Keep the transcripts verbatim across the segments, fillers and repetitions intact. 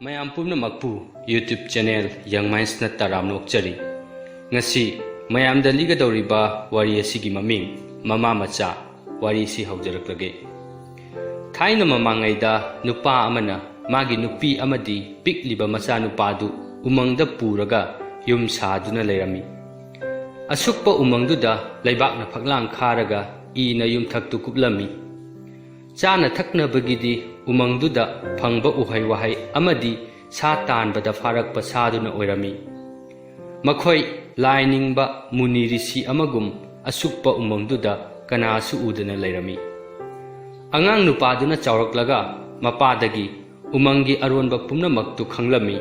ꯃꯌꯥꯝ ꯄꯨꯝꯅꯃꯛꯄꯨ YouTube channel Young Mindsꯅ ꯇꯔꯥꯝꯅ ꯑꯣꯛꯆꯔꯤ꯫ ꯉꯁꯤ ꯃꯌꯥꯝꯗ ꯂꯤꯒꯗꯧꯔꯤꯕ ꯋꯥꯔꯤ ꯑꯁꯤꯒꯤ ꯃꯃꯤꯡ ꯃꯃꯥ ꯃꯆꯥ ꯋꯥꯔꯤꯁꯤ ꯍꯧꯖꯔꯛꯂꯒꯦ꯫ ꯊꯥꯏꯅ ꯃꯃꯥꯡꯉꯩꯗ ꯅꯨꯄꯥ ꯑꯃꯅ ꯃꯥꯒꯤ ꯅꯨꯄꯤ ꯑꯃꯗꯤ ꯄꯤꯛꯂꯤꯕ ꯃꯆꯥꯅꯨꯄꯥꯗꯨ ꯎꯃꯪꯗ ꯄꯨꯔꯒ ꯌꯨꯝ ꯁꯥꯗꯨꯅ ꯂꯩꯔꯝꯃꯤ꯫ ꯑꯁꯨꯛꯄ ꯎꯃꯪꯗꯨꯗ ꯂꯩꯕꯥꯛꯅ ꯐꯛꯂꯥꯡ ꯈꯥꯔꯒ ꯏꯅ ꯌꯨꯝꯊꯛꯇꯨ ꯀꯨꯞꯂꯝꯃꯤ꯫ ꯆꯥꯅ ꯊꯛꯅꯕꯒꯤꯗꯤ ꯎꯃꯪꯗꯨꯗ ꯐꯪꯕ ꯎꯍꯩ ꯋꯥꯍꯩ ꯑꯃꯗꯤ ꯁꯥ ꯇꯥꯟꯕꯗ ꯐꯥꯔꯛꯄ ꯁꯥꯗꯨꯅ ꯑꯣꯏꯔꯝꯃꯤ꯫ ꯃꯈꯣꯏ ꯂꯥꯏ ꯅꯤꯡꯕ ꯃꯨꯅꯤ ꯔꯤꯁꯤ ꯑꯃꯒꯨꯝ ꯑꯁꯨꯛꯄ ꯎꯃꯪꯗꯨꯗ ꯀꯅꯥꯁꯨ ꯎꯗꯅ ꯂꯩꯔꯝꯃꯤ꯫ ꯑꯉꯥꯡ ꯅꯨꯄꯥꯗꯨꯅ ꯆꯥꯎꯔꯛꯂꯒ ꯃꯄꯥꯗꯒꯤ ꯎꯃꯪꯒꯤ ꯑꯔꯣꯟꯕ ꯄꯨꯝꯅꯃꯛꯇꯨ ꯈꯪꯂꯝꯃꯤ꯫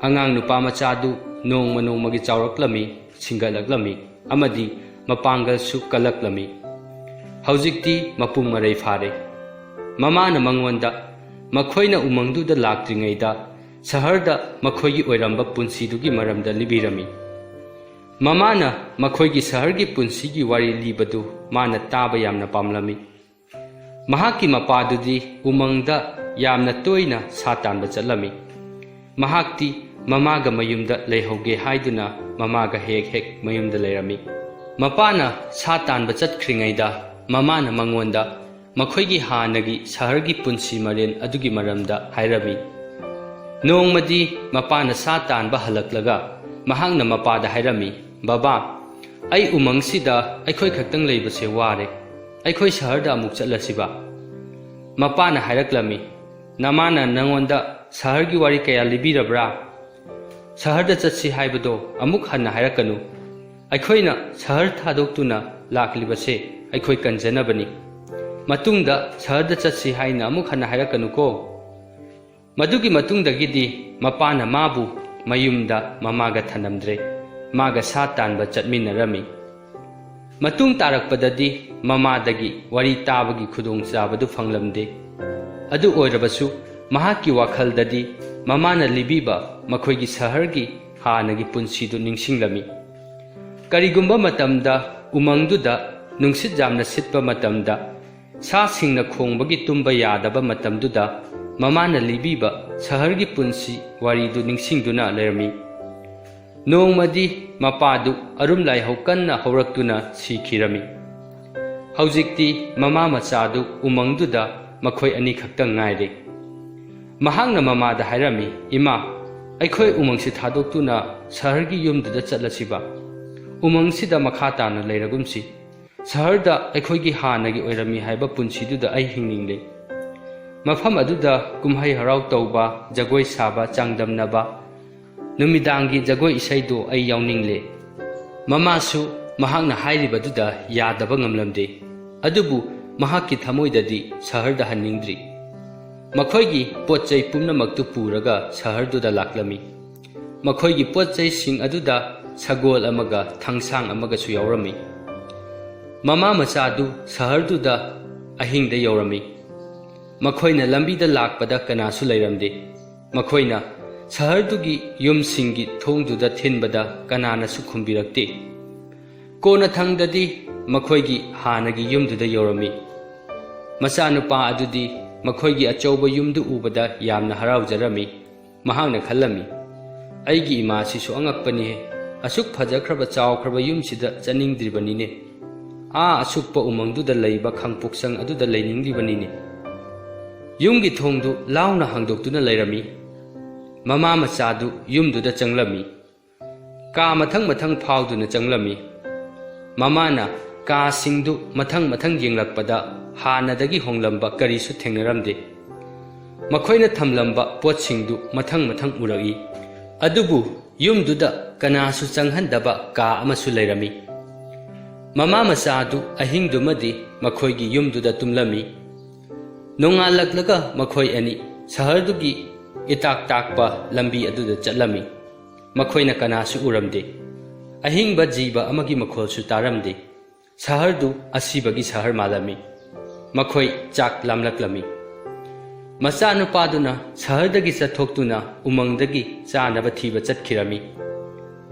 ꯑꯉꯥꯡ ꯅꯨꯄꯥ ꯃꯆꯥꯗꯨ ꯅꯣꯡꯃ ꯅꯣꯡꯃꯒꯤ ꯆꯥꯎꯔꯛꯂꯝꯃꯤ, ꯁꯤꯡꯒꯠꯂꯛꯂꯝꯃꯤ ꯑꯃꯗꯤ ꯃꯄꯥꯡꯒꯜꯁꯨ ꯀꯜꯂꯛꯂꯝꯃꯤ꯫ ꯍꯧꯖꯤꯛꯇꯤ ꯃꯄꯨꯡ ꯃꯔꯩ ꯐꯥꯔꯦ꯫ ꯃꯃꯥꯅ ꯃꯉꯣꯟꯗ ꯃꯈꯣꯏꯅ ꯎꯃꯪꯗꯨꯗ ꯂꯥꯛꯇ꯭ꯔꯤꯉꯩꯗ ꯁꯍꯔꯗ ꯃꯈꯣꯏꯒꯤ ꯑꯣꯏꯔꯝꯕ ꯄꯨꯟꯁꯤꯗꯨꯒꯤ ꯃꯔꯝꯗ ꯂꯤꯕꯤꯔꯝꯃꯤ꯫ ꯃꯃꯥꯅ ꯃꯈꯣꯏꯒꯤ ꯁꯍꯔꯒꯤ ꯄꯨꯟꯁꯤꯒꯤ ꯋꯥꯔꯤ ꯂꯤꯕꯗꯨ ꯃꯥꯅ ꯇꯥꯕ ꯌꯥꯝꯅ ꯄꯥꯝꯂꯝꯃꯤ꯫ ꯃꯍꯥꯛꯀꯤ ꯃꯄꯥꯗꯨꯗꯤ ꯎꯃꯪꯗ ꯌꯥꯝꯅ ꯇꯣꯏꯅ ꯁꯥ ꯇꯥꯟꯕ ꯆꯠꯂꯝꯃꯤ꯫ ꯃꯍꯥꯛꯇꯤ ꯃꯃꯥꯒ ꯃꯌꯨꯝꯗ ꯂꯩꯍꯧꯒꯦ ꯍꯥꯏꯗꯨꯅ ꯃꯃꯥꯒ ꯍꯦꯛ ꯍꯦꯛ ꯃꯌꯨꯝꯗ ꯂꯩꯔꯝꯃꯤ꯫ ꯃꯄꯥꯅ ꯁꯥ ꯇꯥꯟꯕ ꯆꯠꯈ꯭ꯔꯤꯉꯩꯗ ꯃꯃꯥꯅ ꯃꯉꯣꯟꯗ ꯃꯈꯣꯏꯒꯤ ꯍꯥꯟꯅꯒꯤ ꯁꯍꯔꯒꯤ ꯄꯨꯟꯁꯤ ꯃꯔꯦꯟ ꯑꯗꯨꯒꯤ ꯃꯔꯝꯗ ꯍꯥꯏꯔꯝꯃꯤ꯫ ꯅꯣꯡꯃꯗꯤ ꯃꯄꯥꯅ ꯁꯥ ꯇꯥꯟꯕ ꯍꯜꯂꯛꯂꯒ ꯃꯍꯥꯛꯅ ꯃꯄꯥꯗ ꯍꯥꯏꯔꯝꯃꯤ, "ꯕꯕꯥ, ꯑꯩ ꯎꯃꯪꯁꯤꯗ ꯑꯩꯈꯣꯏ ꯈꯛꯇꯪ ꯂꯩꯕꯁꯦ ꯋꯥꯔꯦ꯫ ꯑꯩꯈꯣꯏ ꯁꯍꯔꯗ ꯑꯃꯨꯛ ꯆꯠꯂꯁꯤꯕ?" ꯃꯄꯥꯅ ꯍꯥꯏꯔꯛꯂꯝꯃꯤ, "ꯅꯃꯥꯅ ꯅꯉꯣꯟꯗ ꯁꯍꯔꯒꯤ ꯋꯥꯔꯤ ꯀꯌꯥ ꯂꯤꯕꯤꯔꯕ꯭ꯔꯥ? ꯁꯍꯔꯗ ꯆꯠꯁꯤ ꯍꯥꯏꯕꯗꯣ ꯑꯃꯨꯛ ꯍꯟꯅ ꯍꯥꯏꯔꯛꯀꯅꯨ꯫ ꯑꯩꯈꯣꯏꯅ ꯁꯍꯔ ꯊꯥꯗꯣꯛꯇꯨꯅ ꯂꯥꯛꯂꯤꯕꯁꯦ ꯑꯩꯈꯣꯏ ꯀꯟꯖꯅꯕꯅꯤ꯫ ꯃꯇꯨꯡꯗ ꯁꯍꯔꯗ ꯆꯠꯁꯤ ꯍꯥꯏꯅ ꯑꯃꯨꯛ ꯍꯟꯅ ꯍꯥꯏꯔꯛꯀꯅꯨꯀꯣ꯫" ꯃꯗꯨꯒꯤ ꯃꯇꯨꯡꯗꯒꯤꯗꯤ ꯃꯄꯥꯅ ꯃꯥꯕꯨ ꯃꯌꯨꯝꯗ ꯃꯃꯥꯒ ꯊꯅꯝꯗ꯭ꯔꯦ꯫ ꯃꯥꯒ ꯁꯥ ꯇꯥꯟꯕ ꯆꯠꯃꯤꯟꯅꯔꯝꯃꯤ꯫ ꯃꯇꯨꯡ ꯇꯥꯔꯛꯄꯗꯗꯤ ꯃꯃꯥꯗꯒꯤ ꯋꯥꯔꯤ ꯇꯥꯕꯒꯤ ꯈꯨꯗꯣꯡꯆꯥꯕꯗꯨ ꯐꯪꯂꯝꯗꯦ꯫ ꯑꯗꯨ ꯑꯣꯏꯔꯕꯁꯨ ꯃꯍꯥꯛꯀꯤ ꯋꯥꯈꯜꯗꯗꯤ ꯃꯃꯥꯅ ꯂꯤꯕꯤꯕ ꯃꯈꯣꯏꯒꯤ ꯁꯍꯔꯒꯤ ꯍꯥꯟꯅꯒꯤ ꯄꯨꯟꯁꯤꯗꯨ ꯅꯤꯡꯁꯤꯡꯂꯝꯃꯤ꯫ ꯀꯔꯤꯒꯨꯝꯕ ꯃꯇꯝꯗ ꯎꯃꯪꯗꯨꯗ ꯅꯨꯡꯁꯤꯠ ꯌꯥꯝꯅ ꯁꯤꯠꯄ ꯃꯇꯝꯗ, ꯁꯥꯁꯤꯡꯅ ꯈꯣꯡꯕꯒꯤ ꯇꯨꯝꯕ ꯌꯥꯗꯕ ꯃꯇꯝꯗꯨꯗ, ꯃꯃꯥꯅ ꯂꯤꯕꯤꯕ ꯁꯍꯔꯒꯤ ꯄꯨꯟꯁꯤ ꯋꯥꯔꯤꯗꯨ ꯅꯤꯡꯁꯤꯡꯗꯨꯅ ꯂꯩꯔꯝꯃꯤ꯫ ꯅꯣꯡꯃꯗꯤ ꯃꯄꯥꯗꯨ ꯑꯔꯨꯝ ꯂꯥꯏꯍꯧ ꯀꯟꯅ ꯍꯧꯔꯛꯇꯨꯅ ꯁꯤꯈꯤꯔꯝꯃꯤ꯫ ꯍꯧꯖꯤꯛꯇꯤ ꯃꯃꯥ ꯃꯆꯥꯗꯨ ꯎꯃꯪꯗꯨꯗ ꯃꯈꯣꯏ ꯑꯅꯤꯈꯛꯇꯪ ꯉꯥꯏꯔꯦ꯫ ꯃꯍꯥꯛꯅ ꯃꯃꯥꯗ ꯍꯥꯏꯔꯝꯃꯤ, "ꯏꯃꯥ, ꯑꯩꯈꯣꯏ ꯎꯃꯪꯁꯤ ꯊꯥꯗꯣꯛꯇꯨꯅ ꯁꯍꯔꯒꯤ ꯌꯨꯝꯗꯨꯗ ꯆꯠꯂꯁꯤꯕ? ꯎꯃꯪꯁꯤꯗ ꯃꯈꯥ ꯇꯥꯅ ꯂꯩꯔꯒꯨꯝꯁꯤ꯫ ꯁꯍꯔꯗ ꯑꯩꯈꯣꯏꯒꯤ ꯍꯥꯟꯅꯒꯤ ꯑꯣꯏꯔꯝꯃꯤ ꯍꯥꯏꯕ ꯄꯨꯟꯁꯤꯗꯨꯗ ꯑꯩ ꯍꯤꯡꯅꯤꯡꯂꯦ꯫ ꯃꯐꯝ ꯑꯗꯨꯗ ꯀꯨꯝꯍꯩ ꯍꯔꯥꯎ ꯇꯧꯕ, ꯖꯒꯣꯏ ꯁꯥꯕ, ꯆꯥꯡꯗꯝꯅꯕ, ꯅꯨꯃꯤꯗꯥꯡꯒꯤ ꯖꯒꯣꯏ ꯏꯁꯩꯗꯨ ꯑꯩ ꯌꯥꯎꯅꯤꯡꯂꯦ꯫" ꯃꯃꯥꯁꯨ ꯃꯍꯥꯛꯅ ꯍꯥꯏꯔꯤꯕꯗꯨꯗ ꯌꯥꯗꯕ ꯉꯝꯂꯝꯗꯦ꯫ ꯑꯗꯨꯕꯨ ꯃꯍꯥꯛꯀꯤ ꯊꯃꯣꯏꯗꯗꯤ ꯁꯍꯔꯗ ꯍꯟꯅꯤꯡꯗ꯭ꯔꯤ꯫ ꯃꯈꯣꯏꯒꯤ ꯄꯣꯠ ꯆꯩ ꯄꯨꯝꯅꯃꯛꯇꯨ ꯄꯨꯔꯒ ꯁꯍꯔꯗꯨꯗ ꯂꯥꯛꯂꯝꯃꯤ꯫ ꯃꯈꯣꯏꯒꯤ ꯄꯣꯠ ꯆꯩꯁꯤꯡ ꯑꯗꯨꯗ ꯁꯒꯣꯜ ꯑꯃꯒ ꯊꯥꯡꯁꯥꯡ ꯑꯃꯒꯁꯨ ꯌꯥꯎꯔꯝꯃꯤ꯫ ꯃꯃꯥ ꯃꯆꯥꯗꯨ ꯁꯍꯔꯗꯨꯗ ꯑꯍꯤꯡꯗ ꯌꯧꯔꯝꯃꯤ꯫ ꯃꯈꯣꯏꯅ ꯂꯝꯕꯤꯗ ꯂꯥꯛꯄꯗ ꯀꯅꯥꯁꯨ ꯂꯩꯔꯝꯗꯦ꯫ ꯃꯈꯣꯏꯅ ꯁꯍꯔꯗꯨꯒꯤ ꯌꯨꯝꯁꯤꯡꯒꯤ ꯊꯣꯡꯗꯨꯗ ꯊꯤꯟꯕꯗ ꯀꯅꯥꯅꯁꯨ ꯈꯨꯝꯕꯤꯔꯛꯇꯦ꯫ ꯀꯣꯟꯅꯊꯪꯗꯗꯤ ꯃꯈꯣꯏꯒꯤ ꯍꯥꯟꯅꯒꯤ ꯌꯨꯝꯗꯨꯗ ꯌꯧꯔꯝꯃꯤ꯫ ꯃꯆꯥꯅꯨꯄꯥ ꯑꯗꯨꯗꯤ ꯃꯈꯣꯏꯒꯤ ꯑꯆꯧꯕ ꯌꯨꯝꯗꯨ ꯎꯕꯗ ꯌꯥꯝꯅ ꯍꯔꯥꯎꯖꯔꯝꯃꯤ꯫ ꯃꯍꯥꯛꯅ ꯈꯜꯂꯝꯃꯤ, "ꯑꯩꯒꯤ ꯏꯃꯥꯁꯤꯁꯨ ꯑꯉꯛꯄꯅꯤꯍꯦ꯫ ꯑꯁꯨꯛ ꯐꯖꯈ꯭ꯔꯕ ꯆꯥꯎꯈ꯭ꯔꯕ ꯌꯨꯝꯁꯤꯗ ꯆꯠꯅꯤꯡꯗ꯭ꯔꯤꯕꯅꯤꯅꯦ꯫ ꯑꯥ ꯑꯁꯨꯛꯄ ꯎꯃꯪꯗꯨꯗ ꯂꯩꯕ ꯈꯥꯡꯄꯣꯛꯁꯪ ꯑꯗꯨꯗ ꯂꯩꯅꯤꯡꯂꯤꯕꯅꯤꯅꯦ꯫" ꯌꯨꯝꯒꯤ ꯊꯣꯡꯗꯨ ꯂꯥꯎꯅ ꯍꯥꯡꯗꯣꯛꯇꯨꯅ ꯂꯩꯔꯝꯃꯤ꯫ ꯃꯃꯥ ꯃꯆꯥꯗꯨ ꯌꯨꯝꯗꯨꯗ ꯆꯪꯂꯝꯃꯤ꯫ ꯀꯥ ꯃꯊꯪ ꯃꯊꯪ ꯐꯥꯎꯗꯨꯅ ꯆꯪꯂꯝꯃꯤ꯫ ꯃꯃꯥꯅ ꯀꯥꯁꯤꯡꯗꯨ ꯃꯊꯪ ꯃꯊꯪ ꯌꯦꯡꯂꯛꯄꯗ ꯍꯥꯟꯅꯗꯒꯤ ꯍꯣꯡꯂꯝꯕ ꯀꯔꯤꯁꯨ ꯊꯦꯡꯅꯔꯝꯗꯦ꯫ ꯃꯈꯣꯏꯅ ꯊꯝꯂꯝꯕ ꯄꯣꯠꯁꯤꯡꯗꯨ ꯃꯊꯪ ꯃꯊꯪ ꯎꯔꯛꯏ꯫ ꯑꯗꯨꯕꯨ ꯌꯨꯝꯗꯨꯗ ꯀꯅꯥꯁꯨ ꯆꯪꯍꯟꯗꯕ ꯀꯥ ꯑꯃꯁꯨ ꯂꯩꯔꯝꯃꯤ꯫ ꯃꯃꯥ ꯃꯆꯥ ꯑꯗꯨ ꯑꯍꯤꯡꯗꯨꯃꯗꯤ ꯃꯈꯣꯏꯒꯤ ꯌꯨꯝꯗꯨꯗ ꯇꯨꯝꯂꯝꯃꯤ꯫ ꯅꯣꯡꯉꯥꯜꯂꯛꯂꯒ ꯃꯈꯣꯏ ꯑꯅꯤ ꯁꯍꯔꯗꯨꯒꯤ ꯏꯇꯥꯛ ꯇꯥꯛꯄ ꯂꯝꯕꯤ ꯑꯗꯨꯗ ꯆꯠꯂꯝꯃꯤ꯫ ꯃꯈꯣꯏꯅ ꯀꯅꯥꯁꯨ ꯎꯔꯝꯗꯦ꯫ ꯑꯍꯤꯡꯕ ꯖꯤꯕ ꯑꯃꯒꯤ ꯃꯈꯣꯜꯁꯨ ꯇꯥꯔꯝꯗꯦ꯫ ꯁꯍꯔꯗꯨ ꯑꯁꯤꯕꯒꯤ ꯁꯍꯔ ꯃꯥꯜꯂꯝꯃꯤ꯫ ꯃꯈꯣꯏ ꯆꯥꯛ ꯂꯥꯝꯂꯛꯂꯝꯃꯤ꯫ ꯃꯆꯥꯅꯨꯄꯥꯗꯨꯅ ꯁꯍꯔꯗꯒꯤ ꯆꯠꯊꯣꯛꯇꯨꯅ ꯎꯃꯪꯗꯒꯤ ꯆꯥꯅꯕ ꯊꯤꯕ ꯆꯠꯈꯤꯔꯝꯃꯤ꯫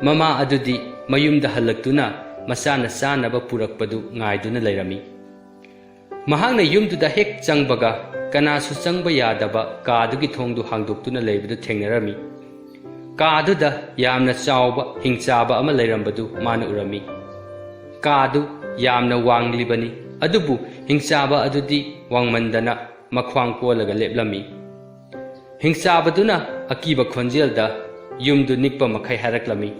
ꯃꯃꯥ ꯑꯗꯨꯗꯤ ꯃꯌꯨꯝꯗ ꯍꯜꯂꯛꯇꯨꯅ ꯃꯆꯥꯅ ꯆꯥꯅꯕ ꯄꯨꯔꯛꯄꯗꯨ ꯉꯥꯏꯗꯨꯅ ꯂꯩꯔꯝꯃꯤ꯫ ꯃꯍꯥꯛꯅ ꯌꯨꯝꯗꯨꯗ ꯍꯦꯛ ꯆꯪꯕꯒ, ꯀꯅꯥꯁꯨ ꯆꯪꯕ ꯌꯥꯗꯕ ꯀꯥꯗꯨꯒꯤ ꯊꯣꯡꯗꯨ ꯍꯥꯡꯗꯣꯛꯇꯨꯅ ꯂꯩꯕꯗꯨ ꯊꯦꯡꯅꯔꯝꯃꯤ꯫ ꯀꯥꯗꯨꯗ ꯌꯥꯝꯅ ꯆꯥꯎꯕ ꯍꯤꯡꯆꯥꯕ ꯑꯃ ꯂꯩꯔꯝꯕꯗꯨ ꯃꯥꯅ ꯎꯔꯝꯃꯤ꯫ ꯀꯥꯗꯨ ꯌꯥꯝꯅ ꯋꯥꯡꯂꯤꯕꯅꯤ, ꯑꯗꯨꯕꯨ ꯍꯤꯡꯆꯥꯕ ꯑꯗꯨꯗꯤ ꯋꯥꯡꯃꯟꯗꯅ ꯃꯈ꯭ꯋꯥꯡ ꯀꯣꯜꯂꯒ ꯂꯦꯞꯂꯝꯃꯤ꯫ ꯍꯤꯡꯆꯥꯕꯗꯨꯅ ꯑꯀꯤꯕ ꯈꯣꯟꯖꯦꯜꯗ ꯌꯨꯝꯗꯨ ꯅꯤꯛꯄ ꯃꯈꯩ ꯍꯥꯏꯔꯛꯂꯝꯃꯤ,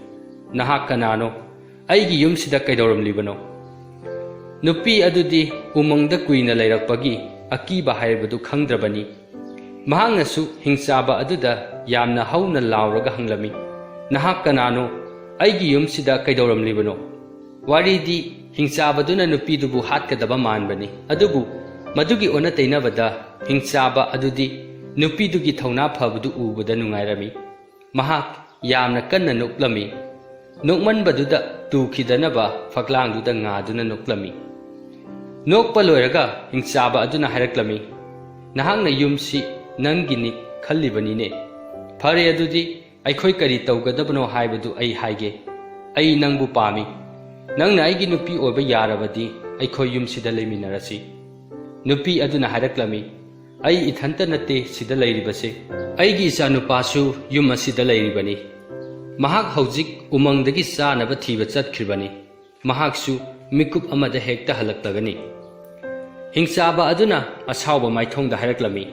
"ꯅꯍꯥꯛ ꯀꯅꯥꯅꯣ? ꯑꯩꯒꯤ ꯌꯨꯝꯁꯤꯗ ꯀꯩꯗꯧꯔꯝꯂꯤꯕꯅꯣ?" ꯅꯨꯄꯤ ꯑꯗꯨꯗꯤ ꯎꯃꯪꯗ ꯀꯨꯏꯅ ꯂꯩꯔꯛꯄꯒꯤ ꯑꯀꯤꯕ ꯍꯥꯏꯕꯗꯨ ꯈꯪꯗ꯭ꯔꯕꯅꯤ꯫ ꯃꯍꯥꯛꯅꯁꯨ ꯍꯤꯡꯆꯥꯕ ꯑꯗꯨꯗ ꯌꯥꯝꯅ ꯍꯧꯅ ꯂꯥꯎꯔꯒ ꯍꯪꯂꯝꯃꯤ, "ꯅꯍꯥꯛ ꯀꯅꯥꯅꯣ? ꯑꯩꯒꯤ ꯌꯨꯝꯁꯤꯗ ꯀꯩꯗꯧꯔꯝꯂꯤꯕꯅꯣ?" ꯋꯥꯔꯤꯗꯤ ꯍꯤꯡꯆꯥꯕꯗꯨꯅ ꯅꯨꯄꯤꯗꯨꯕꯨ ꯍꯥꯠꯀꯗꯕ ꯃꯥꯟꯕꯅꯤ, ꯑꯗꯨꯕꯨ ꯃꯗꯨꯒꯤ ꯑꯣꯟꯅ ꯇꯩꯅꯕꯗ ꯍꯤꯡꯆꯥꯕ ꯑꯗꯨꯗꯤ ꯅꯨꯄꯤꯗꯨꯒꯤ ꯊꯧꯅꯥ ꯐꯕꯗꯨ ꯎꯕꯗ ꯅꯨꯡꯉꯥꯏꯔꯝꯃꯤ꯫ ꯃꯍꯥꯛ ꯌꯥꯝꯅ ꯀꯟꯅ ꯅꯣꯛꯂꯝꯃꯤ꯫ ꯅꯣꯛꯃꯟꯕꯗꯨꯗ ꯇꯨꯈꯤꯗꯅꯕ ꯐꯛꯂꯥꯡꯗꯨꯗ ꯉꯥꯗꯨꯅ ꯅꯣꯛꯂꯝꯃꯤ꯫ ꯅꯣꯛꯄ ꯂꯣꯏꯔꯒ ꯍꯤꯡꯆꯥꯕ ꯑꯗꯨꯅ ꯍꯥꯏꯔꯛꯂꯝꯃꯤ, "ꯅꯍꯥꯛꯅ ꯌꯨꯝꯁꯤ ꯅꯪꯒꯤꯅꯤ ꯈꯜꯂꯤꯕꯅꯤꯅꯦ꯫ ꯐꯔꯦ, ꯑꯗꯨꯗꯤ ꯑꯩꯈꯣꯏ ꯀꯔꯤ ꯇꯧꯒꯗꯕꯅꯣ ꯍꯥꯏꯕꯗꯨ ꯑꯩ ꯍꯥꯏꯒꯦ꯫ ꯑꯩ ꯅꯪꯕꯨ ꯄꯥꯝꯃꯤ꯫ ꯅꯪꯅ ꯑꯩꯒꯤ ꯅꯨꯄꯤ ꯑꯣꯏꯕ ꯌꯥꯔꯕꯗꯤ ꯑꯩꯈꯣꯏ ꯌꯨꯝꯁꯤꯗ ꯂꯩꯃꯤꯟꯅꯔꯁꯤ꯫" ꯅꯨꯄꯤ ꯑꯗꯨꯅ ꯍꯥꯏꯔꯛꯂꯝꯃꯤ, "ꯑꯩ ꯏꯊꯟꯇ ꯅꯠꯇꯦ ꯁꯤꯗ ꯂꯩꯔꯤꯕꯁꯦ꯫ ꯑꯩꯒꯤ ꯏꯆꯥꯅꯨꯄꯥꯁꯨ ꯌꯨꯝ ꯑꯁꯤꯗ ꯂꯩꯔꯤꯕꯅꯤ꯫ ꯃꯍꯥꯛ ꯍꯧꯖꯤꯛ ꯎꯃꯪꯗꯒꯤ ꯆꯥꯅꯕ ꯊꯤꯕ ꯆꯠꯈ꯭ꯔꯤꯕꯅꯤ꯫ ꯃꯍꯥꯛꯁꯨ ꯃꯤꯀꯨꯞ ꯑꯃꯗ ꯍꯦꯛꯇ ꯍꯜꯂꯛꯂꯒꯅꯤ꯫" ꯍꯤꯡꯆꯥꯕ ꯑꯗꯨꯅ ꯑꯁꯥꯎꯕ ꯃꯥꯏꯊꯣꯡꯗ ꯍꯥꯏꯔꯛꯂꯝꯃꯤ,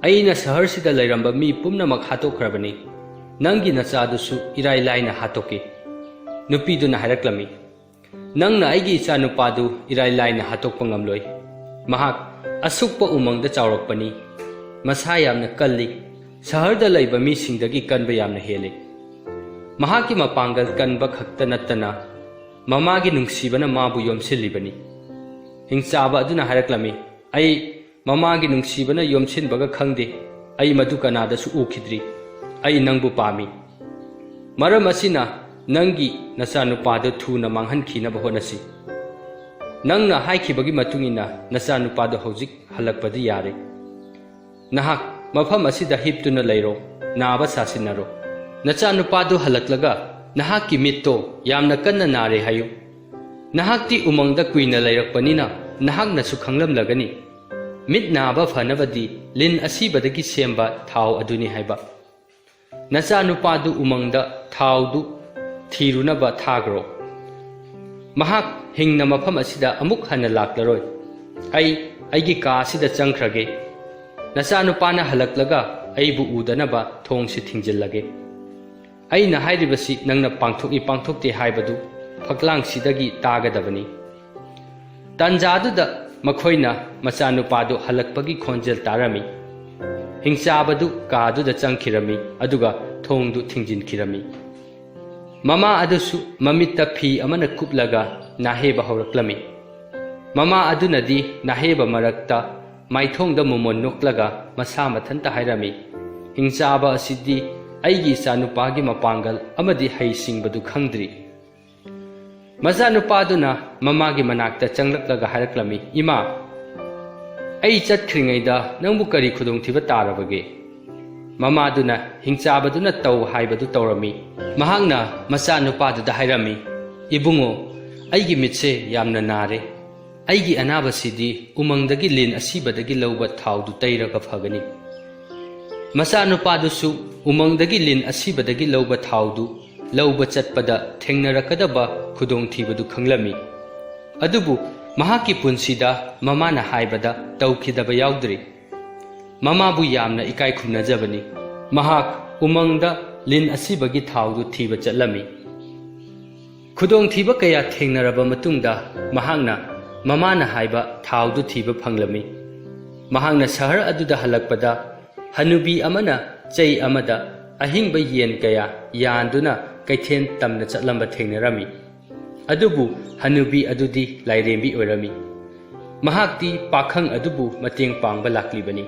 "ꯑꯩꯅ ꯁꯍꯔꯁꯤꯗ ꯂꯩꯔꯝꯕ ꯃꯤ ꯄꯨꯝꯅꯃꯛ ꯍꯥꯠꯇꯣꯛꯈ꯭ꯔꯕꯅꯤ꯫ ꯅꯪꯒꯤ ꯅꯆꯥꯗꯨꯁꯨ ꯏꯔꯥꯏ ꯂꯥꯏꯅ ꯍꯥꯠꯇꯣꯛꯀꯦ꯫" ꯅꯨꯄꯤꯗꯨꯅ ꯍꯥꯏꯔꯛꯂꯝꯃꯤ, "ꯅꯪꯅ ꯑꯩꯒꯤ ꯏꯆꯥ ꯅꯨꯄꯥꯗꯨ ꯏꯔꯥꯏ ꯂꯥꯏꯅ ꯍꯥꯠꯇꯣꯛꯄ ꯉꯝꯂꯣꯏ꯫ ꯃꯍꯥꯛ ꯑꯁꯨꯛꯄ ꯎꯃꯪꯗ ꯆꯥꯎꯔꯛꯄꯅꯤ꯫ ꯃꯁꯥ ꯌꯥꯝꯅ ꯀꯜꯂꯤ꯫ ꯁꯍꯔꯗ ꯂꯩꯕ ꯃꯤꯁꯤꯡꯗꯒꯤ ꯀꯟꯕ ꯌꯥꯝꯅ ꯍꯦꯜꯂꯤ꯫ ꯃꯍꯥꯛꯀꯤ ꯃꯄꯥꯡꯒꯜ ꯀꯟꯕ ꯈꯛꯇ ꯅꯠꯇꯅ ꯃꯃꯥꯒꯤ ꯅꯨꯡꯁꯤꯕꯅ ꯃꯥꯕꯨ ꯌꯣꯝꯁꯤꯜꯂꯤꯕꯅꯤ꯫" ꯍꯤꯡꯆꯥꯕ ꯑꯗꯨꯅ ꯍꯥꯏꯔꯛꯂꯝꯃꯤ, "ꯑꯩ ꯃꯃꯥꯒꯤ ꯅꯨꯡꯁꯤꯕꯅ ꯌꯣꯝꯁꯤꯟꯕꯒ ꯈꯪꯗꯦ꯫ ꯑꯩ ꯃꯗꯨ ꯀꯅꯥꯗꯁꯨ ꯎꯈꯤꯗ꯭ꯔꯤ꯫ ꯑꯩ ꯅꯪꯕꯨ ꯄꯥꯝꯃꯤ꯫ ꯃꯔꯝ ꯑꯁꯤꯅ ꯅꯪꯒꯤ ꯅꯆꯥꯅꯨꯄꯥꯗꯨ ꯊꯨꯅ ꯃꯥꯡꯍꯟꯈꯤꯅꯕ ꯍꯣꯠꯅꯁꯤ꯫ ꯅꯪꯅ ꯍꯥꯏꯈꯤꯕꯒꯤ ꯃꯇꯨꯡ ꯏꯟꯅ ꯅꯆꯥꯅꯨꯄꯥꯗꯨ ꯍꯧꯖꯤꯛ ꯍꯜꯂꯛꯄꯗꯤ ꯌꯥꯔꯦ꯫ ꯅꯍꯥꯛ ꯃꯐꯝ ꯑꯁꯤꯗ ꯍꯤꯞꯇꯨꯅ ꯂꯩꯔꯣ, ꯅꯥꯕ ꯁꯥꯁꯤꯟꯅꯔꯣ꯫ ꯅꯆꯥꯅꯨꯄꯥꯗꯨ ꯍꯜꯂꯛꯂꯒ ꯅꯍꯥꯛꯀꯤ ꯃꯤꯠꯇꯣ ꯌꯥꯝꯅ ꯀꯟꯅ ꯅꯥꯔꯦ ꯍꯥꯏꯌꯨ꯫ ꯅꯍꯥꯛꯇꯤ ꯎꯃꯪꯗ ꯀꯨꯏꯅ ꯂꯩꯔꯛꯄꯅꯤꯅ ꯅꯍꯥꯛꯅꯁꯨ ꯈꯪꯂꯝꯂꯒꯅꯤ꯫ ꯃꯤꯠ ꯅꯥꯕ ꯐꯅꯕꯗꯤ ꯂꯤꯟ ꯑꯁꯤꯕꯗꯒꯤ ꯁꯦꯝꯕ ꯊꯥꯎ ꯑꯗꯨꯅꯤ ꯍꯥꯏꯕ꯫ ꯅꯆꯥꯅꯨꯄꯥꯗꯨ ꯎꯃꯪꯗ ꯊꯥꯎꯗꯨ ꯊꯤꯔꯨꯅꯕ ꯊꯥꯈ꯭ꯔꯣ꯫ ꯃꯍꯥꯛ ꯍꯤꯡꯅ ꯃꯐꯝ ꯑꯁꯤꯗ ꯑꯃꯨꯛ ꯍꯟꯅ ꯂꯥꯛꯂꯔꯣꯏ꯫ ꯑꯩ ꯑꯩꯒꯤ ꯀꯥ ꯑꯁꯤꯗ ꯆꯪꯈ꯭ꯔꯒꯦ꯫ ꯅꯆꯥꯅꯨꯄꯥꯅ ꯍꯜꯂꯛꯂꯒ ꯑꯩꯕꯨ ꯎꯗꯅꯕ ꯊꯣꯡꯁꯤ ꯊꯤꯡꯖꯤꯜꯂꯒꯦ꯫ ꯑꯩꯅ ꯍꯥꯏꯔꯤꯕꯁꯤ ꯅꯪꯅ ꯄꯥꯡꯊꯣꯛꯏ ꯄꯥꯡꯊꯣꯛꯇꯦ ꯍꯥꯏꯕꯗꯨ ꯐꯛꯂꯥꯡꯁꯤꯗꯒꯤ ꯇꯥꯒꯗꯕꯅꯤ꯫ ꯇꯥꯟꯖꯥꯗꯨꯗ ꯃꯈꯣꯏꯅ ꯃꯆꯥꯅꯨꯄꯥꯗꯨ ꯍꯜꯂꯛꯄꯒꯤ ꯈꯣꯟꯖꯦꯜ ꯇꯥꯔꯝꯃꯤ꯫ ꯍꯤꯡꯆꯥꯕꯗꯨ ꯀꯥꯗꯨꯗ ꯆꯪꯈꯤꯔꯝꯃꯤ, ꯑꯗꯨꯒ ꯊꯣꯡꯗꯨ ꯊꯤꯡꯖꯤꯟꯈꯤꯔꯝꯃꯤ꯫ ꯃꯃꯥ ꯑꯗꯨꯁꯨ ꯃꯃꯤꯠꯇ ꯐꯤ ꯑꯃꯅ ꯀꯨꯞꯂꯒ ꯅꯥꯍꯦꯕ ꯍꯧꯔꯛꯂꯝꯃꯤ꯫ ꯃꯃꯥ ꯑꯗꯨꯅꯗꯤ ꯅꯥꯍꯦꯕ ꯃꯔꯛꯇ ꯃꯥꯏꯊꯣꯡꯗ ꯃꯣꯃꯣꯟ ꯅꯣꯛꯂꯒ ꯃꯁꯥ ꯃꯊꯟꯇ ꯍꯥꯏꯔꯝꯃꯤ, "ꯍꯤꯡꯆꯥꯕ ꯑꯁꯤꯗꯤ ꯑꯩꯒꯤ ꯏꯆꯥꯅꯨꯄꯥꯒꯤ ꯃꯄꯥꯡꯒꯜ ꯑꯃꯗꯤ ꯍꯩꯁꯤꯡꯕꯗꯨ ꯈꯪꯗ꯭ꯔꯤ"꯫ ꯃꯆꯥꯅꯨꯄꯥꯗꯨꯅ ꯃꯃꯥꯒꯤ ꯃꯅꯥꯛꯇ ꯆꯪꯂꯛꯂꯒ ꯍꯥꯏꯔꯛꯂꯝꯃꯤ, "ꯏꯃꯥ, ꯑꯩ ꯆꯠꯈ꯭ꯔꯤꯉꯩꯗ ꯅꯪꯕꯨ ꯀꯔꯤ ꯈꯨꯗꯣꯡꯊꯤꯕ ꯇꯥꯔꯕꯒꯦ?" ꯃꯃꯥꯗꯨꯅ ꯍꯤꯡꯆꯥꯕꯗꯨꯅ ꯇꯧ ꯍꯥꯏꯕꯗꯨ ꯇꯧꯔꯝꯃꯤ꯫ ꯃꯍꯥꯛꯅ ꯃꯆꯥꯅꯨꯄꯥꯗꯨꯗ ꯍꯥꯏꯔꯝꯃꯤ, "ꯏꯕꯨꯡꯉꯣ, ꯑꯩꯒꯤ ꯃꯤꯠꯁꯦ ꯌꯥꯝꯅ ꯅꯥꯔꯦ꯫ ꯑꯩꯒꯤ ꯑꯅꯥꯕꯁꯤꯗꯤ ꯎꯃꯪꯗꯒꯤ ꯂꯤꯟ ꯑꯁꯤꯕꯗꯒꯤ ꯂꯧꯕ ꯊꯥꯎꯗꯨ ꯇꯩꯔꯒ ꯐꯒꯅꯤ"꯫ ꯃꯆꯥꯅꯨꯄꯥꯗꯨꯁꯨ ꯎꯃꯪꯗꯒꯤ ꯂꯤꯟ ꯑꯁꯤꯕꯗꯒꯤ ꯂꯧꯕ ꯊꯥꯎꯗꯨ ꯂꯧꯕ ꯆꯠꯄꯗ ꯊꯦꯡꯅꯔꯛꯀꯗꯕ ꯈꯨꯗꯣꯡꯊꯤꯕꯗꯨ ꯈꯪꯂꯝꯃꯤ꯫ ꯑꯗꯨꯕꯨ ꯃꯍꯥꯛꯀꯤ ꯄꯨꯟꯁꯤꯗ ꯃꯃꯥꯅ ꯍꯥꯏꯕꯗ ꯇꯧꯈꯤꯗꯕ ꯌꯥꯎꯗ꯭ꯔꯤ꯫ ꯃꯃꯥꯕꯨ ꯌꯥꯝꯅ ꯏꯀꯥꯏ ꯈꯨꯝꯅꯖꯕꯅꯤ꯫ ꯃꯍꯥꯛ ꯎꯃꯪꯗ ꯂꯤꯟ ꯑꯁꯤꯕꯒꯤ ꯊꯥꯎꯗꯨ ꯊꯤꯕ ꯆꯠꯂꯝꯃꯤ꯫ ꯈꯨꯗꯣꯡꯊꯤꯕ ꯀꯌꯥ ꯊꯦꯡꯅꯔꯕ ꯃꯇꯨꯡꯗ ꯃꯍꯥꯛꯅ ꯃꯃꯥꯅ ꯍꯥꯏꯕ ꯊꯥꯎꯗꯨ ꯊꯤꯕ ꯐꯪꯂꯝꯃꯤ꯫ ꯃꯍꯥꯛꯅ ꯁꯍꯔ ꯑꯗꯨꯗ ꯍꯜꯂꯛꯄꯗ ꯍꯅꯨꯕꯤ ꯑꯃꯅ ꯆꯩ ꯑꯃꯗ ꯑꯍꯤꯡꯕ ꯌꯦꯟ ꯀꯌꯥ ꯌꯥꯟꯗꯨꯅ ꯀꯩꯊꯦꯜ ꯇꯝꯅ ꯆꯠꯂꯝꯕ ꯊꯦꯡꯅꯔꯝꯃꯤ꯫ ꯑꯗꯨꯕꯨ ꯍꯅꯨꯕꯤ ꯑꯗꯨꯗꯤ ꯂꯥꯏꯔꯦꯝꯕꯤ ꯑꯣꯏꯔꯝꯃꯤ꯫ ꯃꯍꯥꯛꯇꯤ ꯄꯥꯈꯪ ꯑꯗꯨꯕꯨ ꯃꯇꯦꯡ ꯄꯥꯡꯕ ꯂꯥꯛꯂꯤꯕꯅꯤ꯫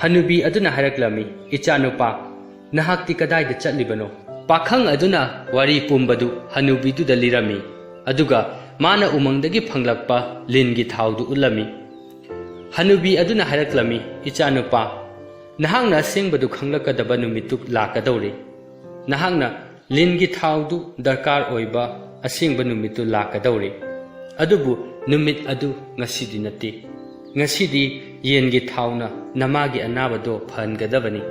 ꯍꯅꯨꯕꯤ ꯑꯗꯨꯅ ꯍꯥꯏꯔꯛꯂꯝꯃꯤ, "ꯏꯆꯥꯅꯨꯄꯥ, ꯅꯍꯥꯛꯇꯤ ꯀꯗꯥꯏꯗ ꯆꯠꯂꯤꯕꯅꯣ?" ꯄꯥꯈꯪ ꯑꯗꯨꯅ ꯋꯥꯔꯤ ꯄꯨꯝꯕꯗꯨ ꯍꯅꯨꯕꯤꯗꯨꯗ ꯂꯤꯔꯝꯃꯤ, ꯑꯗꯨꯒ ꯃꯥꯅ ꯎꯃꯪꯗꯒꯤ ꯐꯪꯂꯛꯄ ꯂꯤꯟꯒꯤ ꯊꯥꯎꯗꯨ ꯎꯠꯂꯝꯃꯤ꯫ ꯍꯅꯨꯕꯤ ꯑꯗꯨꯅ ꯍꯥꯏꯔꯛꯂꯝꯃꯤ, "ꯏꯆꯥꯅꯨꯄꯥ, ꯅꯍꯥꯛꯅ ꯑꯁꯦꯡꯕꯗꯨ ꯈꯪꯂꯛꯀꯗꯕ ꯅꯨꯃꯤꯠꯇꯨ ꯂꯥꯛꯀꯗꯧꯔꯦ꯫ ꯅꯍꯥꯛꯅ ꯂꯤꯟꯒꯤ ꯊꯥꯎꯗꯨ ꯗꯔꯀꯥꯔ ꯑꯣꯏꯕ ꯑꯁꯦꯡꯕ ꯅꯨꯃꯤꯠꯇꯨ ꯂꯥꯛꯀꯗꯧꯔꯦ꯫ ꯑꯗꯨꯕꯨ ꯅꯨꯃꯤꯠ ꯑꯗꯨ ꯉꯁꯤꯗꯤ ꯅꯠꯇꯦ"꯫ "ꯉꯁꯤꯗꯤ ꯌꯦꯟꯒꯤ ꯊꯥꯎꯅ ꯅꯃꯥꯒꯤ ꯑꯅꯥꯕꯗꯣ ꯐꯍꯟꯒꯗꯕꯅꯤ꯫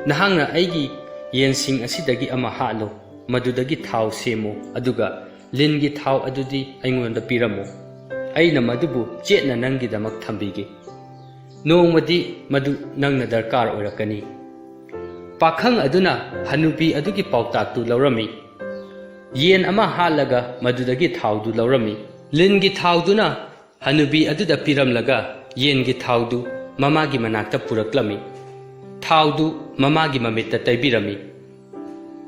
ꯅꯍꯥꯛꯅ ꯑꯩꯒꯤ ꯌꯦꯟꯁꯤꯡ ꯑꯁꯤꯗꯒꯤ ꯑꯃ ꯍꯥꯠꯂꯨ, ꯃꯗꯨꯗꯒꯤ ꯊꯥꯎ ꯁꯦꯝꯃꯨ, ꯑꯗꯨꯒ ꯂꯤꯟꯒꯤ ꯊꯥꯎ ꯑꯗꯨꯗꯤ ꯑꯩꯉꯣꯟꯗ ꯄꯤꯔꯝꯃꯨ꯫ ꯑꯩꯅ ꯃꯗꯨꯕꯨ ꯆꯦꯠꯅ ꯅꯪꯒꯤꯗꯃꯛ ꯊꯝꯕꯤꯒꯦ꯫ ꯅꯣꯡꯃꯗꯤ ꯃꯗꯨ ꯅꯪꯅ ꯗꯔꯀꯥꯔ ꯑꯣꯏꯔꯛꯀꯅꯤ꯫" ꯄꯥꯈꯪ ꯑꯗꯨꯅ ꯍꯅꯨꯕꯤ ꯑꯗꯨꯒꯤ ꯄꯥꯎꯇꯥꯛꯇꯨ ꯂꯧꯔꯝꯃꯤ꯫ ꯌꯦꯟ ꯑꯃ ꯍꯥꯠꯂꯒ ꯃꯗꯨꯗꯒꯤ ꯊꯥꯎꯗꯨ ꯂꯧꯔꯝꯃꯤ꯫ ꯂꯤꯟꯒꯤ ꯊꯥꯎꯗꯨꯅ ꯍꯅꯨꯕꯤ ꯑꯗꯨꯗ ꯄꯤꯔꯝꯂꯒ ꯌꯦꯟꯒꯤ ꯊꯥꯎꯗꯨ ꯃꯃꯥꯒꯤ ꯃꯅꯥꯛꯇ ꯄꯨꯔꯛꯂꯝꯃꯤ꯫ ꯊꯥꯎꯗꯨ ꯃꯃꯥꯒꯤ ꯃꯃꯤꯠꯇ ꯇꯩꯕꯤꯔꯝꯃꯤ꯫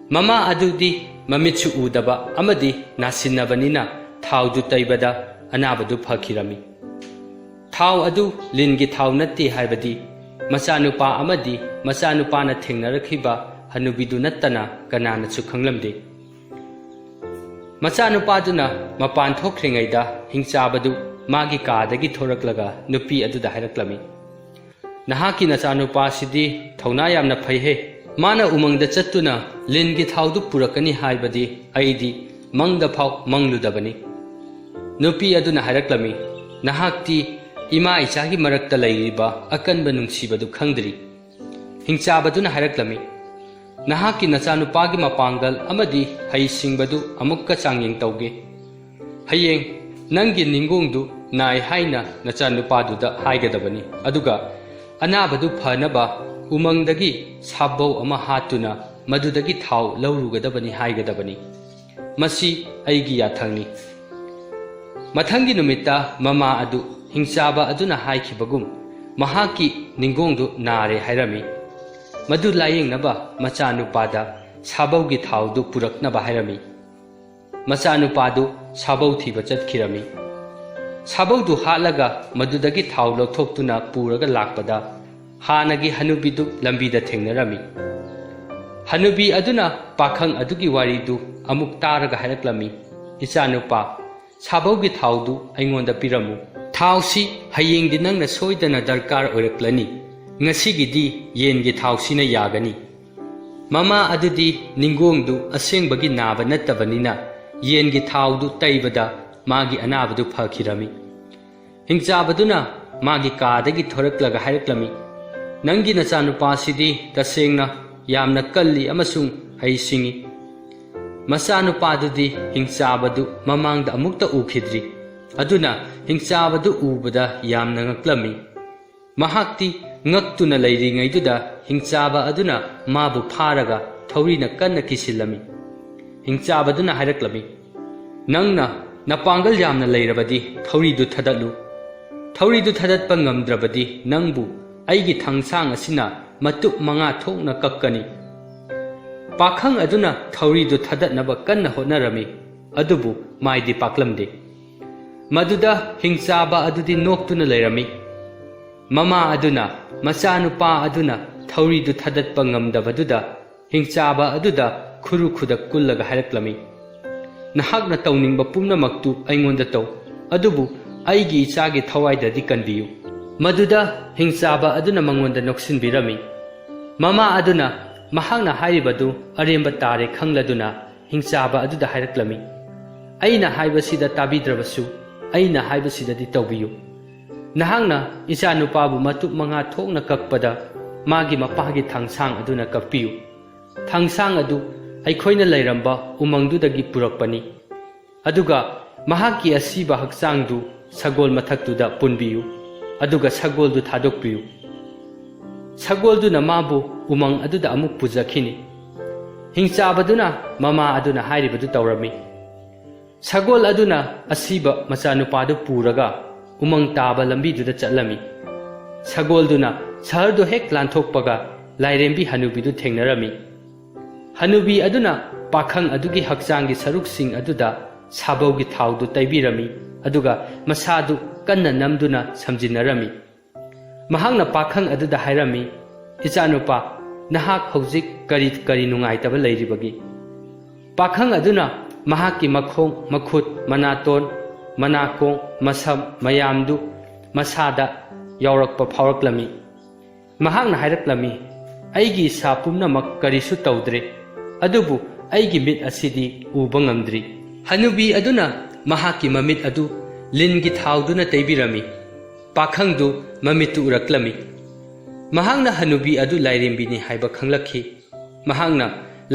ꯃꯃꯥ ꯑꯗꯨꯗꯤ ꯃꯃꯤꯠꯁꯨ ꯎꯗꯕ ꯑꯃꯗꯤ ꯅꯥꯁꯤꯟꯅꯕꯅꯤꯅ ꯊꯥꯎꯗꯨ ꯇꯩꯕꯗ ꯑꯅꯥꯕꯗꯨ ꯐꯈꯤꯔꯝꯃꯤ꯫ ꯊꯥꯎ ꯑꯗꯨ ꯂꯤꯟꯒꯤ ꯊꯥꯎ ꯅꯠꯇꯦ ꯍꯥꯏꯕꯗꯤ ꯃꯆꯥꯅꯨꯄꯥ ꯑꯃꯗꯤ ꯃꯆꯥꯅꯨꯄꯥꯅ ꯊꯦꯡꯅꯔꯛꯈꯤꯕ ꯍꯅꯨꯕꯤꯗꯨ ꯅꯠꯇꯅ ꯀꯅꯥꯅꯁꯨ ꯈꯪꯂꯝꯗꯦ꯫ ꯃꯆꯥꯅꯨꯄꯥꯗꯨꯅ ꯃꯄꯥꯟ ꯊꯣꯛꯈ꯭ꯔꯤꯉꯩꯗ ꯍꯤꯡꯆꯥꯕꯗꯨ ꯃꯥꯒꯤ ꯀꯥꯗꯒꯤ ꯊꯣꯔꯛꯂꯒ ꯅꯨꯄꯤ ꯑꯗꯨꯗ ꯍꯥꯏꯔꯛꯂꯝꯃꯤ, "ꯅꯍꯥꯛꯀꯤ ꯅꯆꯥꯅꯨꯄꯥꯁꯤꯗꯤ ꯊꯧꯅꯥ ꯌꯥꯝꯅ ꯐꯩꯍꯦ꯫ ꯃꯥꯅ ꯎꯃꯪꯗ ꯆꯠꯇꯨꯅ ꯂꯤꯟꯒꯤ ꯊꯥꯎꯗꯨ ꯄꯨꯔꯛꯀꯅꯤ ꯍꯥꯏꯕꯗꯤ ꯑꯩꯗꯤ ꯃꯪꯗ ꯐꯥꯎ ꯃꯪꯂꯨꯗꯕꯅꯤ꯫" ꯅꯨꯄꯤ ꯑꯗꯨꯅ ꯍꯥꯏꯔꯛꯂꯝꯃꯤ, "ꯅꯍꯥꯛꯇꯤ ꯏꯃꯥ ꯏꯆꯥꯒꯤ ꯃꯔꯛꯇ ꯂꯩꯔꯤꯕ ꯑꯀꯟꯕ ꯅꯨꯡꯁꯤꯕꯗꯨ ꯈꯪꯗ꯭ꯔꯤ꯫" ꯍꯤꯡꯆꯥꯕꯗꯨꯅ ꯍꯥꯏꯔꯛꯂꯝꯃꯤ, "ꯅꯍꯥꯛꯀꯤ ꯅꯆꯥꯅꯨꯄꯥꯒꯤ ꯃꯄꯥꯡꯒꯜ ꯑꯃꯗꯤ ꯍꯩꯁꯤꯡꯕꯗꯨ ꯑꯃꯨꯛꯀ ꯆꯥꯡꯌꯦꯡ ꯇꯧꯒꯦ꯫ ꯍꯌꯦꯡ ꯅꯪꯒꯤ ꯅꯤꯡꯒꯣꯡꯗꯨ ꯅꯥꯏ ꯍꯥꯏꯅ ꯅꯆꯥꯅꯨꯄꯥꯗꯨꯗ ꯍꯥꯏꯒꯗꯕꯅꯤ, ꯑꯗꯨꯒ ꯑꯅꯥꯕꯗꯨ ꯐꯅꯕ ꯎꯃꯪꯗꯒꯤ ꯁꯥꯕꯧ ꯑꯃ ꯍꯥꯠꯇꯨꯅ ꯃꯗꯨꯗꯒꯤ ꯊꯥꯎ ꯂꯧꯔꯨꯒꯗꯕꯅꯤ ꯍꯥꯏꯒꯗꯕꯅꯤ꯫ ꯃꯁꯤ ꯑꯩꯒꯤ ꯌꯥꯊꯪꯅꯤ꯫" ꯃꯊꯪꯒꯤ ꯅꯨꯃꯤꯠꯇ ꯃꯃꯥ ꯑꯗꯨ ꯍꯤꯡꯆꯥꯕ ꯑꯗꯨꯅ ꯍꯥꯏꯈꯤꯕꯒꯨꯝ ꯃꯍꯥꯛꯀꯤ ꯅꯤꯡꯒꯣꯡꯗꯨ ꯅꯥꯔꯦ ꯍꯥꯏꯔꯝꯃꯤ꯫ ꯃꯗꯨ ꯂꯥꯌꯦꯡꯅꯕ ꯃꯆꯥꯅꯨꯄꯥꯗ ꯁꯥꯕꯧꯒꯤ ꯊꯥꯎꯗꯨ ꯄꯨꯔꯛꯅꯕ ꯍꯥꯏꯔꯝꯃꯤ꯫ ꯃꯆꯥꯅꯨꯄꯥꯗꯨ ꯁꯥꯕꯧ ꯊꯤꯕ ꯆꯠꯈꯤꯔꯝꯃꯤ꯫ ꯁꯥꯕꯧꯗꯨ ꯍꯥꯠꯂꯒ ꯃꯗꯨꯗꯒꯤ ꯊꯥꯎ ꯂꯧꯊꯣꯛꯇꯨꯅ ꯄꯨꯔꯒ ꯂꯥꯛꯄꯗ ꯍꯥꯟꯅꯒꯤ ꯍꯅꯨꯕꯤꯗꯨ ꯂꯝꯕꯤꯗ ꯊꯦꯡꯅꯔꯝꯃꯤ꯫ ꯍꯅꯨꯕꯤ ꯑꯗꯨꯅ ꯄꯥꯈꯪ ꯑꯗꯨꯒꯤ ꯋꯥꯔꯤꯗꯨ ꯑꯃꯨꯛ ꯇꯥꯔꯒ ꯍꯥꯏꯔꯛꯂꯝꯃꯤ, "ꯏꯆꯥꯅꯨꯄꯥ, ꯁꯥꯕꯧꯒꯤ ꯊꯥꯎꯗꯨ ꯑꯩꯉꯣꯟꯗ ꯄꯤꯔꯝꯃꯨ꯫ ꯊꯥꯎꯁꯤ ꯍꯌꯦꯡꯗꯤ ꯅꯪꯅ ꯁꯣꯏꯗꯅ ꯗꯔꯀꯥꯔ ꯑꯣꯏꯔꯛꯂꯅꯤ꯫ ꯉꯁꯤꯒꯤꯗꯤ ꯌꯦꯟꯒꯤ ꯊꯥꯎꯁꯤꯅ ꯌꯥꯒꯅꯤ꯫" ꯃꯃꯥ ꯑꯗꯨꯗꯤ ꯅꯤꯡꯒꯣꯡꯗꯨ ꯑꯁꯦꯡꯕꯒꯤ ꯅꯥꯕ ꯅꯠꯇꯕꯅꯤꯅ ꯌꯦꯟꯒꯤ ꯊꯥꯎꯗꯨ ꯇꯩꯕꯗ ꯃꯥꯒꯤ ꯑꯅꯥꯕꯗꯨ ꯐꯈꯤꯔꯝꯃꯤ꯫ ꯍꯤꯡꯆꯥꯕꯗꯨꯅ ꯃꯥꯒꯤ ꯀꯥꯗꯒꯤ ꯊꯣꯔꯛꯂꯒ ꯍꯥꯏꯔꯛꯂꯝꯃꯤ, "ꯅꯪꯒꯤ ꯅꯆꯥꯅꯨꯄꯥꯁꯤꯗꯤ ꯇꯁꯦꯡꯅ ꯌꯥꯝꯅ ꯀꯜꯂꯤ ꯑꯃꯁꯨꯡ ꯍꯩꯁꯤꯡꯉꯤ꯫" ꯃꯆꯥꯅꯨꯄꯥꯗꯨꯗꯤ ꯍꯤꯡꯆꯥꯕꯗꯨ ꯃꯃꯥꯡꯗ ꯑꯃꯨꯛꯇ ꯎꯈꯤꯗ꯭ꯔꯤ꯫ ꯑꯗꯨꯅ ꯍꯤꯡꯆꯥꯕꯗꯨ ꯎꯕꯗ ꯌꯥꯝꯅ ꯉꯛꯂꯝꯃꯤ꯫ ꯃꯍꯥꯛꯇꯤ ꯉꯛꯇꯨꯅ ꯂꯩꯔꯤꯉꯩꯗꯨꯗ ꯍꯤꯡꯆꯥꯕ ꯑꯗꯨꯅ ꯃꯥꯕꯨ ꯐꯥꯔꯒ ꯊꯧꯔꯤꯅ ꯀꯟꯅ ꯀꯤꯁꯤꯜꯂꯝꯃꯤ꯫ ꯍꯤꯡꯆꯥꯕꯗꯨꯅ ꯍꯥꯏꯔꯛꯂꯝꯃꯤ, "ꯅꯪꯅ ꯅꯄꯥꯡꯒꯜ ꯌꯥꯝꯅ ꯂꯩꯔꯕꯗꯤ ꯊꯧꯔꯤꯗꯨ ꯊꯗꯠꯂꯨ꯫ ꯊꯧꯔꯤꯗꯨ ꯊꯗꯠꯄ ꯉꯝꯗ꯭ꯔꯕꯗꯤ ꯅꯪꯕꯨ ꯑꯩꯒꯤ ꯊꯥꯡꯁꯥꯡ ꯑꯁꯤꯅ ꯃꯇꯨꯞ ꯃꯉꯥ ꯊꯣꯛꯅ ꯀꯛꯀꯅꯤ꯫" ꯄꯥꯈꯪ ꯑꯗꯨꯅ ꯊꯧꯔꯤꯗꯨ ꯊꯗꯠꯅꯕ ꯀꯟꯅ ꯍꯣꯠꯅꯔꯝꯃꯤ, ꯑꯗꯨꯕꯨ ꯃꯥꯏꯗꯤ ꯄꯥꯛꯂꯝꯗꯦ꯫ ꯃꯗꯨꯗ ꯍꯤꯡꯆꯥꯕ ꯑꯗꯨꯗꯤ ꯅꯣꯛꯇꯨꯅ ꯂꯩꯔꯝꯃꯤ꯫ ꯃꯃꯥ ꯑꯗꯨꯅ ꯃꯆꯥꯅꯨꯄꯥ ꯑꯗꯨꯅ ꯊꯧꯔꯤꯗꯨ ꯊꯗꯠꯄ ꯉꯝꯗꯕꯗꯨꯗ ꯍꯤꯡꯆꯥꯕ ꯑꯗꯨꯗ ꯈꯨꯔꯨ ꯈꯨꯗꯛ ꯀꯨꯜꯂꯒ ꯍꯥꯏꯔꯛꯂꯝꯃꯤ, "ꯅꯍꯥꯛꯅ ꯇꯧꯅꯤꯡꯕ ꯄꯨꯝꯅꯃꯛꯇꯨ ꯑꯩꯉꯣꯟꯗ ꯇꯧ, ꯑꯗꯨꯕꯨ ꯑꯩꯒꯤ ꯏꯆꯥꯒꯤ ꯊꯋꯥꯏꯗꯗꯤ ꯀꯟꯕꯤꯌꯨ꯫" ꯃꯗꯨꯗ ꯍꯤꯡꯆꯥꯕ ꯑꯗꯨꯅ ꯃꯉꯣꯟꯗ ꯅꯣꯛꯁꯤꯟꯕꯤꯔꯝꯃꯤ꯫ ꯃꯃꯥ ꯑꯗꯨꯅ ꯃꯍꯥꯛꯅ ꯍꯥꯏꯔꯤꯕꯗꯨ ꯑꯔꯦꯝꯕ ꯇꯥꯔꯦ ꯈꯪꯂꯗꯨꯅ ꯍꯤꯡꯆꯥꯕ ꯑꯗꯨꯗ ꯍꯥꯏꯔꯛꯂꯝꯃꯤ, "ꯑꯩꯅ ꯍꯥꯏꯕꯁꯤꯗ ꯇꯥꯕꯤꯗ꯭ꯔꯕꯁꯨ ꯑꯩꯅ ꯍꯥꯏꯕꯁꯤꯗꯗꯤ ꯇꯧꯕꯤꯌꯨ꯫ ꯅꯍꯥꯛꯅ ꯏꯆꯥꯅꯨꯄꯥꯕꯨ ꯃꯇꯨꯞ ꯃꯉꯥ ꯊꯣꯛꯅ ꯀꯛꯄꯗ ꯃꯥꯒꯤ ꯃꯄꯥꯒꯤ ꯊꯥꯡꯁꯥꯡ ꯑꯗꯨꯅ ꯀꯛꯄꯤꯌꯨ꯫ ꯊꯥꯡꯁꯥꯡ ꯑꯗꯨ ꯑꯩꯈꯣꯏꯅ ꯂꯩꯔꯝꯕ ꯎꯃꯪꯗꯨꯗꯒꯤ ꯄꯨꯔꯛꯄꯅꯤ꯫ ꯑꯗꯨꯒ ꯃꯍꯥꯛꯀꯤ ꯑꯁꯤꯕ ꯍꯛꯆꯥꯡꯗꯨ ꯁꯒꯣꯜ ꯃꯊꯛꯇꯨꯗ ꯄꯨꯟꯕꯤꯌꯨ, ꯑꯗꯨꯒ ꯁꯒꯣꯜꯗꯨ ꯊꯥꯗꯣꯛꯄꯤꯌꯨ꯫" ꯁꯒꯣꯜꯗꯨꯅ ꯃꯥꯕꯨ ꯎꯃꯪ ꯑꯗꯨꯗ ꯑꯃꯨꯛ ꯄꯨꯖꯈꯤꯅꯤ꯫ ꯍꯤꯡꯆꯥꯕꯗꯨꯅ ꯃꯃꯥ ꯑꯗꯨꯅ ꯍꯥꯏꯔꯤꯕꯗꯨ ꯇꯧꯔꯝꯃꯤ꯫ ꯁꯒꯣꯜ ꯑꯗꯨꯅ ꯑꯁꯤꯕ ꯃꯆꯥꯅꯨꯄꯥꯗꯨ ꯄꯨꯔꯒ ꯎꯃꯪ ꯇꯥꯕ ꯂꯝꯕꯤꯗꯨꯗ ꯆꯠꯂꯝꯃꯤ꯫ ꯁꯒꯣꯜꯗꯨꯅ ꯁꯍꯔꯗꯨ ꯍꯦꯛ ꯂꯥꯟꯊꯣꯛꯄꯒ ꯂꯥꯏꯔꯦꯝꯕꯤ ꯍꯅꯨꯕꯤꯗꯨ ꯊꯦꯡꯅꯔꯝꯃꯤ꯫ ꯍꯅꯨꯕꯤ ꯑꯗꯨꯅ ꯄꯥꯈꯪ ꯑꯗꯨꯒꯤ ꯍꯛꯆꯥꯡꯒꯤ ꯁꯔꯨꯛꯁꯤꯡ ꯑꯗꯨꯗ ꯁꯥꯕꯧꯒꯤ ꯊꯥꯎꯗꯨ ꯇꯩꯕꯤꯔꯝꯃꯤ, ꯑꯗꯨꯒ ꯃꯁꯥꯗꯨ ꯀꯟꯅ ꯅꯝꯗꯨꯅ ꯁꯝꯖꯤꯟꯅꯔꯝꯃꯤ꯫ ꯃꯍꯥꯛꯅ ꯄꯥꯈꯪ ꯑꯗꯨꯗ ꯍꯥꯏꯔꯝꯃꯤ, "ꯏꯆꯥꯅꯨꯄꯥ, ꯅꯍꯥꯛ ꯍꯧꯖꯤꯛ ꯀꯔꯤ ꯀꯔꯤ ꯅꯨꯡꯉꯥꯏꯇꯕ ꯂꯩꯔꯤꯕꯒꯦ?" ꯄꯥꯈꯪ ꯑꯗꯨꯅ ꯃꯍꯥꯛꯀꯤ ꯃꯈꯣꯡ, ꯃꯈꯨꯠ, ꯃꯅꯥꯇꯣꯟ, ꯃꯅꯥꯀꯣꯡ, ꯃꯁꯝ ꯃꯌꯥꯝꯗꯨ ꯃꯁꯥꯗ ꯌꯥꯎꯔꯛꯄ ꯐꯥꯎꯔꯛꯂꯝꯃꯤ꯫ ꯃꯍꯥꯛꯅ ꯍꯥꯏꯔꯛꯂꯝꯃꯤ, "ꯑꯩꯒꯤ ꯏꯁꯥ ꯄꯨꯝꯅꯃꯛ ꯀꯔꯤꯁꯨ ꯇꯧꯗ꯭ꯔꯦ, ꯑꯗꯨꯕꯨ ꯑꯩꯒꯤ ꯃꯤꯠ ꯑꯁꯤꯗꯤ ꯎꯕ ꯉꯝꯗ꯭ꯔꯤ꯫" ꯍꯅꯨꯕꯤ ꯑꯗꯨꯅ ꯃꯍꯥꯛꯀꯤ ꯃꯃꯤꯠ ꯑꯗꯨ ꯂꯤꯟꯒꯤ ꯊꯥꯎꯗꯨꯅ ꯇꯩꯕꯤꯔꯝꯃꯤ꯫ ꯄꯥꯈꯪꯗꯨ ꯃꯃꯤꯠꯇꯨ ꯎꯔꯛꯂꯝꯃꯤ꯫ ꯃꯍꯥꯛꯅ ꯍꯅꯨꯕꯤ ꯑꯗꯨ ꯂꯥꯏꯔꯦꯝꯕꯤꯅꯤ ꯍꯥꯏꯕ ꯈꯪꯂꯛꯈꯤ꯫ ꯃꯍꯥꯛꯅ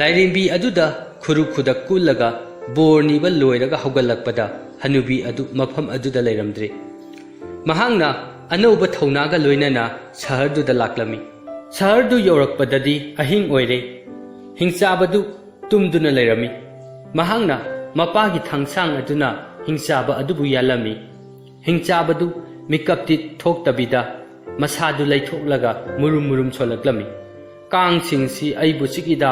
ꯂꯥꯏꯔꯦꯝꯕꯤ ꯑꯗꯨꯗ ꯈꯨꯔꯨ ꯈꯨꯗꯛ ꯀꯨꯜꯂꯒ ꯕꯣꯔ ꯅꯤꯕ ꯂꯣꯏꯔꯒ ꯍꯧꯒꯠꯂꯛꯄꯗ ꯍꯅꯨꯕꯤ ꯑꯗꯨ ꯃꯐꯝ ꯑꯗꯨꯗ ꯂꯩꯔꯝꯗ꯭ꯔꯦ꯫ ꯃꯍꯥꯛꯅ ꯑꯅꯧꯕ ꯊꯧꯅꯥꯒ ꯂꯣꯏꯅꯅ ꯁꯍꯔꯗꯨꯗ ꯂꯥꯛꯂꯝꯃꯤ꯫ ꯁꯍꯔꯗꯨ ꯌꯧꯔꯛꯄꯗꯗꯤ ꯑꯍꯤꯡ ꯑꯣꯏꯔꯦ꯫ ꯍꯤꯡꯆꯥꯕꯗꯨ ꯇꯨꯝꯗꯨꯅ ꯂꯩꯔꯝꯃꯤ꯫ ꯃꯍꯥꯛꯅ ꯃꯄꯥꯒꯤ ꯊꯥꯡꯁꯥꯡ ꯑꯗꯨꯅ ꯍꯤꯡꯆꯥꯕ ꯑꯗꯨꯕꯨ ꯌꯥꯜꯂꯝꯃꯤ꯫ ꯍꯤꯡꯆꯥꯕꯗꯨ ꯃꯤꯀꯞꯇꯤ ꯊꯣꯛꯇꯕꯤꯗ ꯃꯁꯥꯗꯨ ꯂꯩꯊꯣꯛꯂꯒ ꯃꯨꯔꯨꯝ ꯃꯨꯔꯨꯝ ꯁꯣꯜꯂꯛꯂꯝꯃꯤ꯫ "ꯀꯥꯡꯁꯤꯡꯁꯤ ꯑꯩꯕꯨ ꯆꯤꯛꯏꯗ!"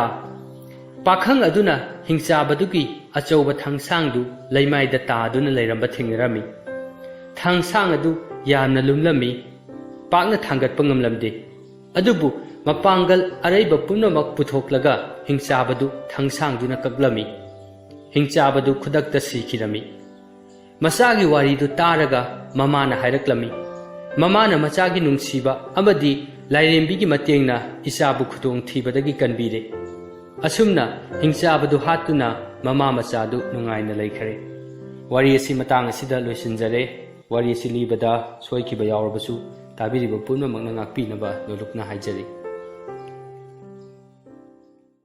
ꯄꯥꯈꯪ ꯑꯗꯨꯅ ꯍꯤꯡꯆꯥꯕꯗꯨꯒꯤ ꯑꯆꯧꯕ ꯊꯥꯡꯁꯥꯡꯗꯨ ꯂꯩꯃꯥꯏꯗ ꯇꯥꯗꯨꯅ ꯂꯩꯔꯝꯕ ꯊꯦꯡꯅꯔꯝꯃꯤ꯫ ꯊꯥꯡꯁꯥꯡ ꯑꯗꯨ ꯌꯥꯝꯅ ꯂꯨꯝꯂꯝꯃꯤ꯫ ꯄꯥꯛꯅ ꯊꯥꯡꯒꯠꯄ ꯉꯝꯂꯝꯗꯦ꯫ ꯑꯗꯨꯕꯨ ꯃꯄꯥꯡꯒꯜ ꯑꯔꯩꯕ ꯄꯨꯝꯅꯃꯛ ꯄꯨꯊꯣꯛꯂꯒ ꯍꯤꯡꯆꯥꯕꯗꯨ ꯊꯥꯡꯁꯥꯡꯗꯨꯅ ꯀꯛꯂꯝꯃꯤ꯫ ꯍꯤꯡꯆꯥꯕꯗꯨ ꯈꯨꯗꯛꯇ ꯁꯤꯈꯤꯔꯝꯃꯤ꯫ ꯃꯆꯥꯒꯤ ꯋꯥꯔꯤꯗꯨ ꯇꯥꯔꯒ ꯃꯃꯥꯅ ꯍꯥꯏꯔꯛꯂꯝꯃꯤ꯫ ꯃꯃꯥꯅ ꯃꯆꯥꯒꯤ ꯅꯨꯡꯁꯤꯕ ꯑꯃꯗꯤ ꯂꯥꯏꯔꯦꯝꯕꯤꯒꯤ ꯃꯇꯦꯡꯅ ꯏꯆꯥꯕꯨ ꯈꯨꯗꯣꯡ ꯊꯤꯕꯗꯒꯤ ꯀꯟꯕꯤꯔꯦ꯫ ꯑꯁꯨꯝꯅ ꯍꯤꯡꯆꯥꯕꯗꯨ ꯍꯥꯠꯇꯨꯅ ꯃꯃꯥ ꯃꯆꯥꯗꯨ ꯅꯨꯡꯉꯥꯏꯅ ꯂꯩꯈꯔꯦ꯫ ꯋꯥꯔꯤ ꯑꯁꯤ ꯃꯇꯥꯡ ꯑꯁꯤꯗ ꯂꯣꯏꯁꯤꯟꯖꯔꯦ꯫ ꯋꯥꯔꯤ ꯑꯁꯤ ꯂꯤꯕꯗ ꯁꯣꯏꯈꯤꯕ ꯌꯥꯎꯔꯕꯁꯨ ꯇꯥꯕꯤꯔꯤꯕ ꯄꯨꯝꯅꯃꯛꯅ ꯉꯥꯛꯄꯤꯅꯕ ꯂꯣꯂꯨꯛꯅ ꯍꯥꯏꯖꯔꯤ꯫